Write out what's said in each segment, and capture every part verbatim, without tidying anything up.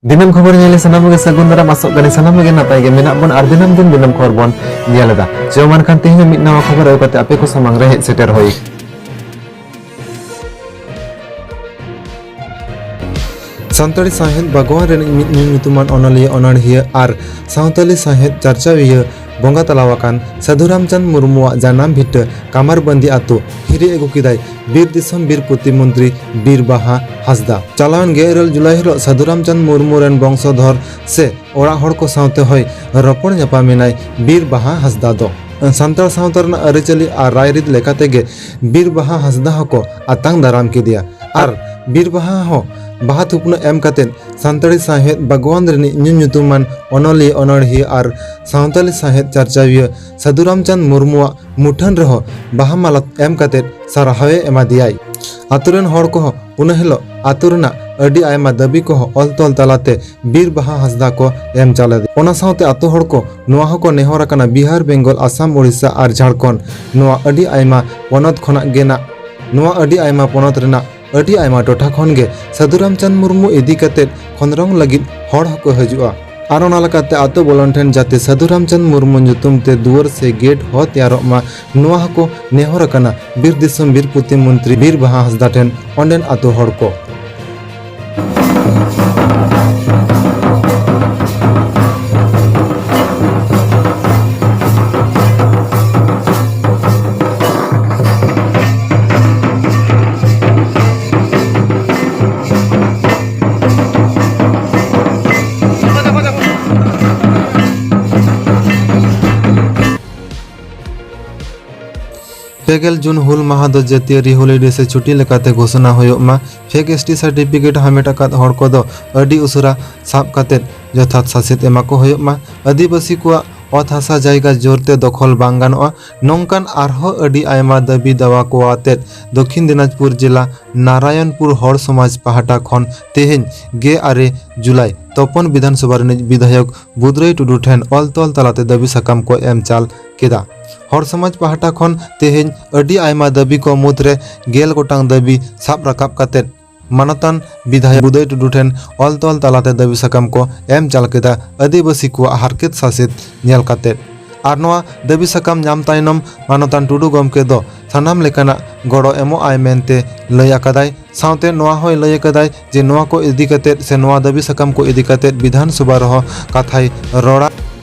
ᱫᱤᱱᱟᱹᱢ ᱠᱷᱚᱵᱚᱨ ᱧᱮᱞ ᱥᱟᱱᱟᱢ ᱜᱮ ᱥᱟᱹᱜᱩᱱ ᱫᱟᱨᱟᱢ, ᱟᱥᱚᱜ ᱠᱟᱹᱱᱟᱹᱧ ᱥᱟᱱᱟᱢ ᱜᱮ ᱱᱟᱯᱟᱭ ᱜᱮ ᱢᱮᱱᱟᱜ ᱵᱚᱱ ᱟᱨ ᱫᱤᱱᱟᱹᱢ ᱫᱤᱱ ᱫᱤᱱᱟᱹᱢ ᱠᱷᱚᱵᱚᱨ ᱵᱚᱱ ᱧᱮᱞ ᱮᱫᱟ᱾ ᱪᱚ ᱢᱟ ᱮᱱᱠᱷᱟᱱ ᱛᱮᱦᱮᱧ ᱢᱤᱫ ᱱᱟᱣᱟ ᱠᱷᱚᱵᱚᱨ ᱟᱹᱜᱩ ᱠᱟᱛᱮ ᱟᱯᱮ ᱠᱚ ᱥᱟᱢᱟᱝ ᱨᱮ ᱦᱮᱡ ᱥᱮᱴᱮᱨ ᱦᱩᱭ᱾ ᱥᱟᱱᱛᱟᱲᱤ ᱥᱟᱶᱦᱮᱫ ᱵᱟᱜᱽᱣᱟᱱ ᱨᱤᱱᱤᱡ ᱢᱤᱫ ᱧᱩ ᱧᱩᱛᱩᱢᱟᱱ ᱚᱱᱚᱞᱤᱭᱟᱹ, ᱚᱱᱚᱬᱦᱤᱭᱟᱹ ᱟᱨ ᱥᱟᱶᱛᱟᱞᱤ ᱥᱟᱶᱦᱮᱫ ᱪᱟᱨᱪᱟᱣᱤᱭᱟᱹ ᱵᱚᱸᱜᱟ ᱛᱟᱞᱟᱣᱟᱠᱟᱱ ᱥᱟᱹᱫᱷᱩ ᱨᱟᱢᱪᱟᱸᱫᱽ ᱢᱩᱨᱢᱩᱣᱟᱜ ᱡᱟᱱᱟᱢ ᱵᱷᱤᱴᱟᱹ ᱠᱟᱢᱟᱨᱵᱟᱸᱫᱤ ᱟᱹᱛᱩ ᱦᱤᱨᱤ ᱟᱹᱜᱩ ᱠᱮᱫᱟᱭ ᱵᱤᱨ ᱫᱤᱥᱚᱢ ᱵᱤᱨ ᱯᱨᱚᱛᱤᱢᱚᱱᱛᱨᱤ ᱵᱤᱨ ᱵᱟᱦᱟ ᱦᱟᱸᱥᱫᱟ᱾ ᱪᱟᱞᱟᱣᱮᱱ ᱜᱮᱞ ᱤᱨᱟᱹᱞ ᱡᱩᱞᱟᱭ ᱦᱤᱞᱚᱜ ᱥᱟᱹᱫᱷᱩ ᱨᱟᱢᱪᱟᱸᱫᱽ ᱢᱩᱨᱢᱩ ᱨᱮᱱ ᱵᱚᱝᱥᱚᱫᱷᱚᱨ ᱥᱮ ᱚᱲᱟᱜ ᱦᱚᱲ ᱠᱚ ᱥᱟᱶᱛᱮ ᱦᱚᱸᱭ ᱨᱚᱯᱚᱲ ᱧᱟᱯᱟᱢ ᱮᱱᱟᱭ ᱵᱤᱨ ᱵᱟᱦᱟ ᱦᱟᱸᱥᱫᱟ ᱫᱚ᱾ ᱥᱟᱱᱛᱟᱲ ᱥᱟᱶᱛᱟ ᱨᱮᱱᱟᱜ ᱟᱹᱨᱤᱪᱟᱹᱞᱤ ᱟᱨ ᱨᱟᱭᱨᱤᱛ ᱞᱮᱠᱟ ᱛᱮᱜᱮ ᱵᱤᱨ ᱵᱟᱦᱟ ᱦᱟᱸᱥᱫᱟ ᱦᱚᱸᱠᱚ ᱟᱛᱟᱝ ᱫᱟᱨᱟᱢ ᱠᱮᱫᱮᱭᱟ ᱟᱨ ᱵᱤᱨ ᱵᱟᱦᱟ ᱦᱚᱸ ᱵᱟᱦᱟ ᱛᱷᱩᱯᱱᱟᱹ ᱮᱢ ᱠᱟᱛᱮ ᱥᱟᱱᱛᱟᱲᱤ ᱥᱟᱶᱦᱮᱫ ᱵᱟᱜᱽᱣᱟᱱ ᱨᱤᱱᱤᱡ ᱧᱩ ᱧᱩᱛᱩᱢᱟᱱ ᱚᱱᱚᱞᱤᱭᱟᱹ, ᱚᱱᱚᱬᱦᱤᱭᱟᱹ ᱟᱨ ᱥᱟᱶᱛᱟᱞᱤ ᱥᱟᱶᱦᱮᱫ ᱪᱟᱨᱪᱟᱣᱤᱭᱟᱹ ᱥᱟᱹᱫᱷᱩ ᱨᱟᱢᱪᱟᱸᱫᱽ ᱢᱩᱨᱢᱩᱣᱟᱜ ᱢᱩᱴᱷᱟᱹᱱ ᱨᱮᱦᱚᱸ ᱵᱟᱦᱟ ᱢᱟᱞᱟ ᱮᱢ ᱠᱟᱛᱮ ᱥᱟᱨᱦᱟᱣᱮ ᱮᱢᱟᱫᱮᱭᱟᱭ᱾ ᱟᱛᱳ ᱨᱮᱱ ᱦᱚᱲ ᱠᱚᱦᱚᱸ ᱩᱱᱟᱹ ᱦᱤᱞᱚᱜ ᱟᱛᱳ ᱨᱮᱱᱟᱜ ᱟᱹᱰᱤ ᱟᱭᱢᱟ ᱫᱟᱹᱵᱤ ᱠᱚᱦᱚᱸ ᱚᱞ ᱛᱚᱞ ᱛᱟᱞᱟᱛᱮ ᱵᱤᱨ ᱵᱟᱦᱟ ᱦᱟᱸᱥᱫᱟ ᱠᱚ ᱮᱢ ᱪᱟᱞ ᱟᱫᱮᱭᱟ᱾ ᱚᱱᱟ ᱥᱟᱶᱛᱮ ᱟᱛᱳ ᱦᱚᱲ ᱠᱚ ᱱᱚᱣᱟ ᱦᱚᱸᱠᱚ ᱱᱮᱦᱚᱨ ᱟᱠᱟᱱᱟ, ᱵᱤᱦᱟᱨ, ᱵᱮᱝᱜᱚᱞ, ᱟᱥᱟᱢ, ᱳᱰᱤᱥᱟ ᱟᱨ ᱡᱷᱟᱲᱠᱷᱚᱸᱰ, ᱱᱚᱣᱟ ᱟᱹᱰᱤ ᱟᱭᱢᱟ ᱯᱚᱱᱚᱛ ᱠᱷᱚᱱᱟᱜ ᱜᱮ ᱱᱟᱜ, ᱱᱚᱣᱟ ᱟᱹᱰᱤ ᱟᱭᱢᱟ ᱯᱚᱱᱚᱛ ᱨᱮᱱᱟᱜ ᱟᱹᱰᱤ ᱟᱭᱢᱟ ᱴᱚᱴᱷᱟ ᱠᱷᱚᱱ ᱜᱮ ᱥᱟᱹᱫᱷᱩ ᱨᱟᱢᱪᱟᱸᱫᱽ ᱢᱩᱨᱢᱩ ᱤᱫᱤ ᱠᱟᱛᱮ ᱠᱷᱚᱸᱫᱽᱨᱚᱝ ᱞᱟᱹᱜᱤᱫ ᱦᱚᱲ ᱦᱚᱸᱠᱚ ᱦᱤᱡᱩᱜᱼᱟ᱾ ᱟᱨ ᱚᱱᱟ ᱞᱮᱠᱟᱛᱮ ᱟᱛᱳ ᱵᱚᱞᱚᱱ ᱴᱷᱮᱱ ᱡᱟᱛᱮ ᱥᱟᱹᱫᱷᱩ ᱨᱟᱢᱪᱟᱸᱫᱽ ᱢᱩᱨᱢᱩ ᱧᱩᱛᱩᱢ ᱛᱮ ᱫᱩᱣᱟᱹᱨ ᱥᱮ ᱜᱮᱴ ᱦᱚᱸ ᱛᱮᱭᱟᱨᱚᱜ ᱢᱟ, ᱱᱚᱣᱟ ᱦᱚᱸᱠᱚ ᱱᱮᱦᱚᱨ ᱟᱠᱟᱱᱟ ᱵᱤᱨ ᱫᱤᱥᱚᱢ ᱵᱤᱨ ᱯᱨᱚᱛᱤᱢᱚᱱᱛᱨᱤ ᱵᱤᱨ ᱵᱟᱦᱟ ᱦᱟᱸᱥᱫᱟ ᱴᱷᱮᱱ ᱚᱸᱰᱮᱱ ᱟᱛᱳ ᱦᱚᱲ ᱠᱚ᱾ ᱯᱮᱜᱮᱞ ᱡᱩᱱ ᱦᱩᱞ ᱢᱟᱦᱟ ᱫᱚ ᱡᱟᱹᱛᱤᱭᱟᱹᱨᱤ ᱦᱚᱞᱤᱰᱮ ᱥᱮ ᱪᱷᱩᱴᱤ ᱞᱮᱠᱟᱛᱮ ᱜᱷᱳᱥᱚᱱᱟ ᱦᱩᱭᱩᱜ ᱢᱟ᱾ ᱯᱷᱮᱠ ᱮᱥ ᱴᱤ ᱥᱟᱨᱴᱤᱯᱷᱤᱠᱮᱴ ᱦᱟᱢᱮᱴ ᱟᱠᱟᱫ ᱦᱚᱲ ᱠᱚᱫᱚ ᱟᱹᱰᱤ ᱩᱥᱟᱹᱨᱟ ᱥᱟᱵ ᱠᱟᱛᱮ ᱡᱚᱛᱷᱟᱛ ᱥᱟᱥᱮᱛ ᱮᱢᱟ ᱠᱚ ᱦᱩᱭᱩᱜ ᱢᱟ᱾ ᱟᱹᱫᱤᱵᱟᱹᱥᱤ ᱠᱚᱣᱟᱜ ᱚᱛ ᱦᱟᱥᱟ ᱡᱟᱭᱜᱟ ᱡᱳᱨ ᱛᱮ ᱫᱚᱠᱷᱚᱞ ᱵᱟᱝ ᱜᱟᱱᱚᱜᱼᱟ᱾ ᱱᱚᱝᱠᱟᱱ ᱟᱨᱦᱚᱸ ᱟᱹᱰᱤ ᱟᱭᱢᱟ ᱫᱟᱹᱵᱤ ᱫᱟᱣᱟ ᱠᱚ ᱟᱛᱮᱫ ᱫᱚᱠᱷᱤᱱ ᱫᱤᱱᱟᱡᱽᱯᱩᱨ ᱡᱮᱞᱟ ᱱᱟᱨᱟᱭᱚᱱᱯᱩᱨ ᱦᱚᱲ ᱥᱚᱢᱟᱡᱽ ᱯᱟᱦᱴᱟ ᱠᱷᱚᱱ ᱛᱮᱦᱮᱧ ᱜᱮᱞ ᱟᱨᱮ ᱡᱩᱞᱟᱭ ᱛᱚᱯᱚᱱ ᱵᱤᱫᱷᱟᱱ ᱥᱚᱵᱷᱟ ᱨᱤᱱᱤᱡ ᱵᱤᱫᱷᱟᱭᱚᱠ ᱵᱩᱫᱽᱨᱟᱹᱭ ᱴᱩᱰᱩ ᱴᱷᱮᱱ ᱚᱞ ᱛᱚᱞ ᱛᱟᱞᱟᱛᱮ ᱫᱟᱹᱵᱤ ᱥᱟᱠᱟᱢ ᱠᱚ ᱮᱢ ᱪᱟᱞ ᱠᱮᱫᱟ᱾ ᱦᱚᱲ ᱥᱚᱢᱟᱡᱽ ᱯᱟᱦᱴᱟ ᱠᱷᱚᱱ ᱛᱮᱦᱮᱧ ᱟᱹᱰᱤ ᱟᱭᱢᱟ ᱫᱟᱹᱵᱤ ᱠᱚ ᱢᱩᱫᱽᱨᱮ ᱜᱮᱞ ᱜᱚᱴᱟᱝ ᱫᱟᱹᱵᱤ ᱥᱟᱵ ᱨᱟᱠᱟᱵ ᱠᱟᱛᱮ ᱢᱟᱱᱚᱛᱟᱱ ᱵᱤᱫᱷᱟᱭᱚᱠ ᱵᱩᱫᱟᱹᱭ ᱴᱩᱰᱩ ᱴᱷᱮᱱ ᱚᱞ ᱛᱚᱞ ᱛᱟᱞᱟᱛᱮ ᱫᱟᱹᱵᱤ ᱥᱟᱠᱟᱢ ᱠᱚ ᱮᱢ ᱪᱟᱞ ᱠᱮᱫᱟ ᱟᱹᱫᱤᱵᱟᱹᱥᱤ ᱠᱚᱣᱟᱜ ᱦᱟᱨᱠᱮᱛ ᱥᱟᱥᱮᱛ ᱧᱮᱞ ᱠᱟᱛᱮ᱾ ᱟᱨ ᱱᱚᱣᱟ ᱫᱟᱹᱵᱤ ᱥᱟᱠᱟᱢ ᱧᱟᱢ ᱛᱟᱭᱱᱚᱢ ᱢᱟᱱᱚᱛᱟᱱ ᱴᱩᱰᱩ ᱜᱚᱢᱠᱮ ᱫᱚ ᱥᱟᱱᱟᱢ ᱞᱮᱠᱟᱱᱟᱜ ᱜᱚᱲᱚ ᱮᱢᱚᱜ ᱟᱭ ᱢᱮᱱᱛᱮ ᱞᱟᱹᱭ ᱟᱠᱟᱫᱟᱭ᱾ ᱥᱟᱶᱛᱮ ᱱᱚᱣᱟ ᱦᱚᱸᱭ ᱞᱟᱹᱭ ᱟᱠᱟᱫᱟᱭ ᱡᱮ ᱱᱚᱣᱟ ᱠᱚ ᱤᱫᱤ ᱠᱟᱛᱮ ᱥᱮ ᱱᱚᱣᱟ ᱫᱟᱹᱵᱤ ᱥᱟᱠᱟᱢ ᱠᱚ ᱤᱫᱤ ᱠᱟᱛᱮ ᱵᱤᱫᱷᱟᱱ ᱥᱚᱵᱷᱟ ᱨᱮᱦᱚᱸ ᱠᱟᱛᱷᱟᱭ ᱨᱚᱲᱟ᱾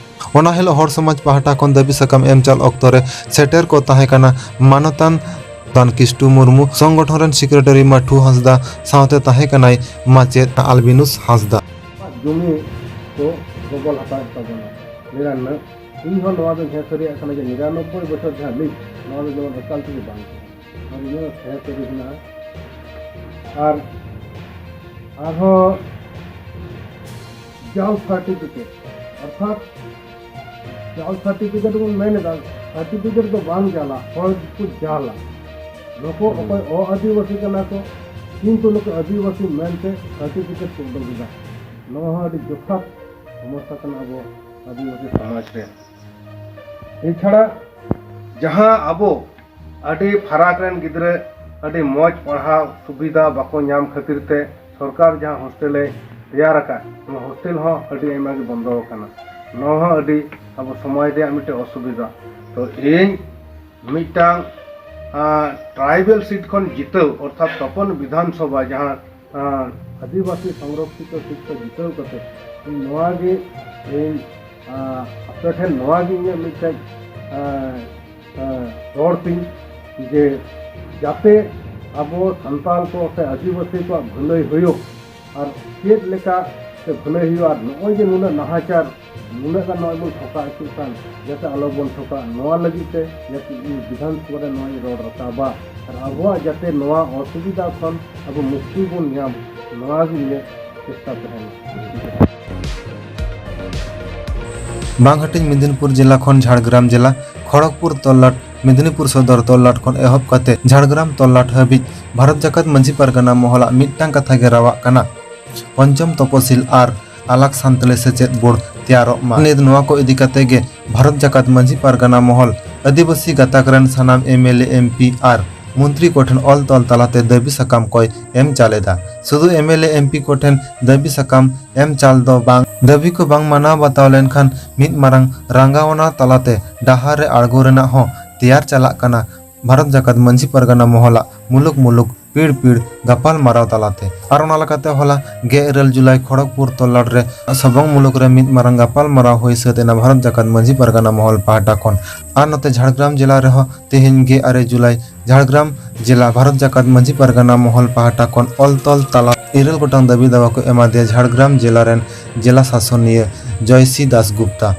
ᱚᱱᱟ ᱦᱤᱞᱳᱜ ᱦᱚᱲ ᱥᱚᱢᱟᱡᱽ ᱯᱟᱦᱴᱟ ᱠᱷᱚᱱ ᱫᱟᱹᱵᱤ ᱥᱟᱠᱟᱢ ᱮᱢ ᱪᱟᱞ ᱚᱠᱛᱚ ᱨᱮ ᱥᱮᱴᱮᱨ ᱠᱚ ᱛᱟᱦᱮᱸ ᱠᱟᱱᱟ ᱢᱟᱱᱚᱛᱟᱱ ᱫᱟᱱ ᱠᱤᱥᱴᱩ ᱢᱩᱨᱢᱩ, ᱥᱚᱝᱜᱚᱴᱷᱚᱱ ᱨᱮᱱ ᱥᱮᱠᱨᱮᱴᱟᱨᱤ ᱢᱟᱴᱷᱩ ᱦᱟᱸᱥᱫᱟ, ᱥᱟᱶᱛᱮ ᱛᱟᱦᱮᱸ ᱠᱟᱱᱟᱭ ᱢᱟᱪᱮᱫ ᱟᱞᱵᱤᱱᱩᱥ ᱦᱟᱸᱥᱫᱟ᱾ ᱡᱩᱢᱤ ᱠᱚ ᱜᱚᱵᱚᱞ ᱦᱟᱛᱟᱣᱮᱫ ᱛᱟᱵᱚᱱᱟ᱾ ᱱᱤᱨᱟᱱ ᱤᱧ ᱦᱚᱸ ᱱᱚᱣᱟ ᱫᱚᱧ ᱦᱮᱸ ᱥᱟᱹᱨᱤᱭᱟᱜ ᱠᱟᱱᱟ ᱡᱮ ᱱᱤᱨᱟᱱᱚᱵᱵᱳᱭ ᱵᱚᱪᱷᱚᱨ ᱡᱟᱦᱟᱸ ᱞᱤᱡ, ᱱᱚᱣᱟ ᱫᱚ ᱡᱮᱢᱚᱱ ᱮᱠᱟᱞ ᱛᱮᱜᱮ ᱵᱟᱝ ᱠᱟᱱᱟ᱾ ᱱᱚᱣᱟ ᱫᱚ ᱡᱮᱢᱚᱱ ᱦᱮᱸ ᱥᱟᱹᱨᱤ ᱦᱮᱱᱟᱜᱼᱟ᱾ ᱟᱨ ᱟᱨᱦᱚᱸ ᱡᱟᱞ ᱥᱟᱨᱴᱤᱯᱷᱤᱠᱮᱴ, ᱚᱨᱛᱷᱟᱛ ᱡᱟᱞ ᱥᱟᱨᱴᱤᱯᱷᱤᱠᱮᱴ ᱵᱚᱱ ᱢᱮᱱ ᱮᱫᱟ, ᱥᱟᱨᱴᱤᱯᱷᱤᱠᱮᱴ ᱫᱚ ᱵᱟᱝ ᱡᱟᱞᱟ, ᱦᱚᱲ ᱠᱚ ᱡᱟᱞᱟ᱾ ᱱᱩᱠᱩ ᱦᱩᱸ᱾ ᱚᱠᱚᱭ ᱚ ᱟᱹᱫᱤᱵᱟᱹᱥᱤ ᱠᱟᱱᱟ ᱠᱚ, ᱠᱤᱱᱛᱩ ᱱᱩᱠᱩ ᱟᱹᱫᱤᱵᱟᱹᱥᱤ ᱢᱮᱱᱛᱮ ᱥᱟᱨᱴᱤᱯᱷᱤᱠᱮᱴ ᱠᱚ ᱩᱰᱩᱠ ᱮᱫᱟ᱾ ᱱᱚᱣᱟ ᱦᱚᱸ ᱟᱹᱰᱤ ᱡᱚᱛᱷᱟᱛ ᱥᱚᱢᱚᱥᱥᱟ ᱠᱟᱱᱟ ᱟᱵᱚ ᱟᱹᱫᱤᱵᱟᱹᱥᱤ ᱥᱚᱢᱟᱡᱽ ᱨᱮ᱾ ᱮᱪᱷᱟᱲᱟ ᱡᱟᱦᱟᱸ ᱟᱵᱚ ᱟᱹᱰᱤ ᱯᱷᱟᱨᱟᱠ ᱨᱮᱱ ᱜᱤᱫᱽᱨᱟᱹ ᱟᱹᱰᱤ ᱢᱚᱡᱽ ᱯᱟᱲᱦᱟᱣ ᱥᱩᱵᱤᱫᱷᱟ ᱵᱟᱠᱚ ᱧᱟᱢ ᱠᱷᱟᱹᱛᱤᱨ ᱛᱮ ᱥᱚᱨᱠᱟᱨ ᱡᱟᱦᱟᱸ ᱦᱳᱥᱴᱮᱞᱮ ᱛᱮᱭᱟᱨ ᱟᱠᱟᱫ, ᱱᱚᱣᱟ ᱦᱳᱥᱴᱮᱞ ᱦᱚᱸ ᱟᱹᱰᱤ ᱟᱭᱢᱟ ᱜᱮ ᱵᱚᱱᱫᱚ ᱟᱠᱟᱱᱟ᱾ ᱱᱚᱣᱟ ᱦᱚᱸ ᱟᱹᱰᱤ ᱟᱵᱚ ᱥᱚᱢᱟᱡᱽ ᱨᱮᱭᱟᱜ ᱢᱤᱫᱴᱮᱱ ᱚᱥᱩᱵᱤᱫᱷᱟ᱾ ᱛᱚ ᱤᱧ ᱢᱤᱫᱴᱟᱝ, ᱟᱸ, ᱴᱨᱟᱭᱵᱮᱞ ᱥᱤᱴ ᱠᱷᱚᱱ ᱡᱤᱛᱟᱹᱣ, ᱚᱨᱛᱷᱟᱛ ᱛᱚᱯᱚᱱ ᱵᱤᱫᱷᱟᱱ ᱥᱚᱵᱷᱟ ᱡᱟᱦᱟᱸ, ᱟᱸ, ᱟᱹᱫᱤᱵᱟᱹᱥᱤ ᱥᱚᱝᱨᱚᱠᱷᱤᱛᱚ ᱥᱤᱴ ᱠᱷᱚᱱ ᱡᱤᱛᱟᱹᱣ ᱠᱟᱛᱮ ᱤᱧ ᱱᱚᱣᱟ ᱜᱮ, ᱤᱧ, ᱟᱸ, ᱟᱯᱮ ᱴᱷᱮᱱ ᱱᱚᱣᱟ ᱜᱮ ᱤᱧᱟᱹᱜ ᱢᱤᱫᱴᱮᱡ, ᱟᱸ, ᱟᱸ, ᱨᱚᱲ ᱛᱤᱧ ᱡᱮ ᱡᱟᱛᱮ ᱟᱵᱚ ᱥᱟᱱᱛᱟᱲ ᱠᱚ ᱥᱮ ᱟᱹᱫᱤᱵᱟᱹᱥᱤ ᱠᱚᱣᱟᱜ ᱵᱷᱟᱹᱞᱟᱹᱭ ᱦᱩᱭᱩᱜ, ᱟᱨ ᱪᱮᱫ ᱞᱮᱠᱟ ᱛᱮ ᱵᱷᱟᱹᱞᱟᱹᱭ ᱦᱩᱭᱩᱜᱼᱟ, ᱟᱨ ᱱᱚᱜᱼᱚᱭ ᱡᱮ ᱱᱩᱱᱟᱹᱜ ᱱᱟᱦᱟᱪᱟᱨ, ᱱᱩᱱᱟᱹᱜ ᱜᱟᱱ ᱱᱚᱜᱼᱚᱭ ᱵᱚᱱ ᱴᱷᱚᱠᱟ ᱦᱚᱪᱚᱜ ᱠᱟᱱ, ᱡᱟᱛᱮ ᱟᱞᱚ ᱵᱚᱱ ᱴᱷᱚᱠᱟᱜ, ᱱᱚᱣᱟ ᱞᱟᱹᱜᱤᱫ ᱛᱮ ᱡᱟᱛᱮ ᱤᱧ ᱵᱤᱫᱷᱟᱱ ᱥᱚᱵᱷᱟ ᱨᱮ ᱱᱚᱣᱟᱧ ᱨᱚᱲ ᱨᱟᱠᱟᱵᱟ, ᱟᱨ ᱟᱵᱚᱣᱟᱜ ᱡᱟᱛᱮ ᱱᱚᱣᱟ ᱚᱥᱩᱵᱤᱫᱷᱟ ᱠᱷᱚᱱ ᱟᱵᱚ ᱢᱩᱠᱛᱤ ᱵᱚᱱ ᱧᱟᱢ, ᱱᱚᱣᱟ ᱜᱮ ᱤᱧᱟᱹᱜ ᱪᱮᱥᱴᱟ ᱛᱟᱦᱮᱱᱟ᱾ ᱵᱟᱝ ᱦᱟᱹᱴᱤᱧ ᱢᱮᱫᱤᱱᱤᱯᱩᱨ ᱡᱮᱞᱟ ᱠᱷᱚᱱ ᱡᱷᱟᱲᱜᱨᱟᱢ ᱡᱮᱞᱟ, ᱠᱷᱚᱲᱚᱜᱽᱯᱩᱨ ᱛᱚᱞᱞᱟᱴ, ᱢᱮᱫᱤᱱᱤᱯᱩᱨ ᱥᱚᱫᱚᱨ ᱛᱚᱞᱞᱟᱴ ᱠᱷᱚᱱ ᱮᱦᱚᱵ ᱠᱟᱛᱮ ᱡᱷᱟᱲᱜᱨᱟᱢ ᱛᱚᱞᱞᱟᱴ ᱦᱟᱹᱵᱤᱡ ᱵᱷᱟᱨᱚᱛ ᱡᱟᱠᱟᱛ ᱢᱟᱹᱡᱷᱤ ᱯᱟᱨᱜᱟᱱᱟ ᱢᱚᱦᱚᱞᱟᱜ ᱢᱤᱫᱴᱟᱝ ᱠᱟᱛᱷᱟ ᱜᱮ ᱨᱟᱣᱟᱜ ᱠᱟᱱᱟ, ᱯᱚᱧᱪᱚᱢ ᱛᱚᱯᱚᱥᱤᱞ ᱟᱨ ᱟᱞᱟᱜᱽ ᱥᱟᱱᱛᱟᱲᱤ ᱥᱮᱪᱮᱫ ᱵᱳᱨᱰ ᱛᱮᱭᱟᱨᱚᱜ ᱢᱟ᱾ ᱱᱤᱛ ᱱᱚᱣᱟ ᱠᱚ ᱤᱫᱤ ᱠᱟᱛᱮ ᱜᱮ ᱵᱷᱟᱨᱚᱛ ᱡᱟᱠᱟᱛ ᱢᱟᱹᱡᱷᱤ ᱯᱟᱨᱜᱟᱱᱟ ᱢᱚᱦᱚᱞ, ᱟᱹᱫᱤᱵᱟᱹᱥᱤ ᱜᱟᱛᱟᱠ ᱨᱮᱱ ᱥᱟᱱᱟᱢ M L A, M P R ᱢᱚᱱᱛᱨᱤ ᱠᱚᱴᱷᱮᱱ ᱚᱞ ᱛᱚᱞ ᱛᱟᱞᱟᱛᱮ ᱫᱟᱹᱵᱤ ᱥᱟᱠᱟᱢ ᱠᱚᱭ ᱮᱢ ᱪᱟᱞ ᱮᱫᱟ᱾ ᱥᱩᱫᱷᱩ M L A, M P ᱠᱚᱴᱷᱮᱱ ᱫᱟᱹᱵᱤ ᱥᱟᱠᱟᱢ ᱮᱢ ᱪᱟᱞ ᱫᱚ ᱵᱟᱝ, ᱫᱟᱹᱵᱤ ᱠᱚ ᱵᱟᱝ ᱢᱟᱱᱟᱣ ᱵᱟᱛᱟᱣ ᱞᱮᱱᱠᱷᱟᱱ ᱢᱤᱫ ᱢᱟᱨᱟᱝ ᱨᱟᱸᱜᱟᱣᱱᱟ ᱛᱟᱞᱟᱛᱮ ᱰᱟᱦᱟᱨ ᱨᱮ ᱟᱬᱜᱚ ᱨᱮᱱᱟᱜ ᱦᱚᱸ ᱛᱮᱭᱟᱨ ᱪᱟᱞᱟᱜ ᱠᱟᱱᱟ ᱵᱷᱟᱨᱚᱛ ᱡᱟᱠᱟᱛ ᱢᱟᱹᱡᱷᱤ ᱯᱟᱨᱜᱟᱱᱟ ᱢᱚᱦᱚᱞᱟᱜ ᱢᱩᱞᱩᱠ ᱢᱩᱞᱩᱠ ᱯᱤᱲ ᱯᱤᱲ ᱜᱟᱯᱟᱞ ᱢᱟᱨᱟᱣ ᱛᱟᱞᱟᱛᱮ᱾ ᱟᱨ ᱚᱱᱟ ᱞᱮᱠᱟᱛᱮ ᱦᱚᱞᱟ ᱜᱮᱞ ᱤᱨᱟᱹᱞ ᱡᱩᱞᱟᱭ ᱠᱷᱚᱲᱚᱜᱽᱯᱩᱨ ᱛᱚᱞᱞᱟᱴ ᱨᱮ ᱥᱚᱵᱚᱝ ᱢᱩᱞᱩᱠ ᱨᱮ ᱢᱤᱫ ᱢᱟᱨᱟᱝ ᱜᱟᱯᱟᱞ ᱢᱟᱨᱟᱣ ᱦᱩᱭ ᱥᱟᱹᱛ ᱮᱱᱟ ᱵᱷᱟᱨᱚᱛ ᱡᱟᱠᱟᱛ ᱢᱟᱹᱡᱷᱤ ᱯᱟᱨᱜᱟᱱᱟ ᱢᱚᱦᱚᱞ ᱯᱟᱦᱴᱟ ᱠᱷᱚᱱ᱾ ᱟᱨ ᱱᱚᱛᱮ ᱡᱷᱟᱲᱜᱨᱟᱢ ᱡᱮᱞᱟ ᱨᱮᱦᱚᱸ ᱛᱮᱦᱮᱧ ᱜᱮᱞ ᱟᱨᱮ ᱡᱩᱞᱟᱭ ᱡᱷᱟᱲᱜᱨᱟᱢ ᱡᱮᱞᱟ ᱵᱷᱟᱨᱚᱛ ᱡᱟᱠᱟᱛ ᱢᱟᱹᱡᱷᱤ ᱯᱟᱨᱜᱟᱱᱟ ᱢᱚᱦᱚᱞ ᱯᱟᱦᱴᱟ ᱠᱷᱚᱱ ᱚᱞ ᱛᱚᱞ ᱛᱟᱞᱟ ᱤᱨᱟᱹᱞ ᱜᱚᱴᱟᱝ ᱫᱟᱹᱵᱤ ᱫᱟᱣᱟ ᱠᱚ ᱮᱢᱟᱫᱮᱭᱟ ᱡᱷᱟᱲᱜᱨᱟᱢ ᱡᱮᱞᱟ ᱨᱮᱱ ᱡᱮᱞᱟ ᱥᱟᱥᱚᱱᱤᱭᱟᱹ ᱡᱚᱭᱥᱤ ᱫᱟᱥ ᱜᱩᱯᱛᱟ᱾